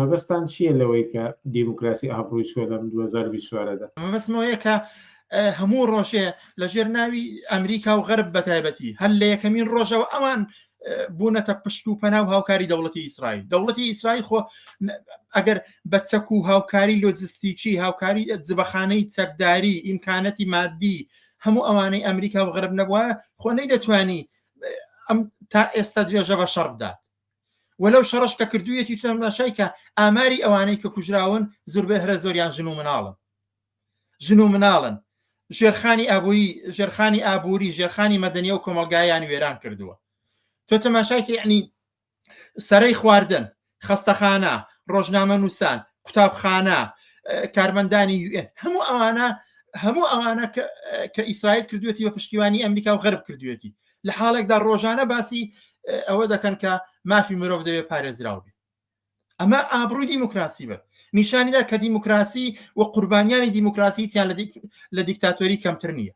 مەبەستان چییە لەوەی کە دیموکراسی ئابڕووی چووە لەم 2024 دا؟ مەبەستم ئەوەیە کە هەموو ڕۆژێ لە ژێر ناوی ئەمریکا و غەرب بەتایبەتی هەر لە یەکەمین ڕۆژەوە ئەوان بوونەتە پشت و پەنا و هاوکاری دەوڵەتی ئیسرائیل. دەوڵەتی ئیسرائیل خۆ ئەگەر بە چەک و هاوکاری لۆجستیکی، هاوکاری جبەخانەی چەکداری، ئیمکانەتی مادی، هەموو ئەوانەی ئەمریکا و غەرب نەبوایە خۆ نەیدەتوانی ئەم تا ئێستا درێژە بە شەڕ بدات. و لەو شەڕەش کە کردوویەتی تەماشای کە ئاماری ئەوانەی کە کوژراون زوربەی هەرە زۆریان ژن و مناڵن. ژن و مناڵن. ژێرخانی ئابووری، ژێرخانی ئابووری، ژێرخانی مەدەنی ئەو کۆمەڵگایەیان وێران کردووە. تۆ تەماشای کە یەعنی سەرەی خواردن، خەستەخانە، ڕۆژنامەنووسان، قوتابخانە، کارمەندانی یوئێن، هەموو ئەوانە هەموو ئەوانە کە ئیسرائیل کردوێتی بە پشتیوانی ئەمریکا و غەرب کردوێتی لە حاڵێکدا ڕۆژانە باسی ئەوە دەکەن کە مافی مرۆڤ دەوێت پارێزراو بێت. ئەمە ئابڕووی دیموکراسی بە نیشانیدا کە دیموکراسی و قوربانیانی دیموکراسی هیچیان لە دیکتاتۆری کەمتر نییە.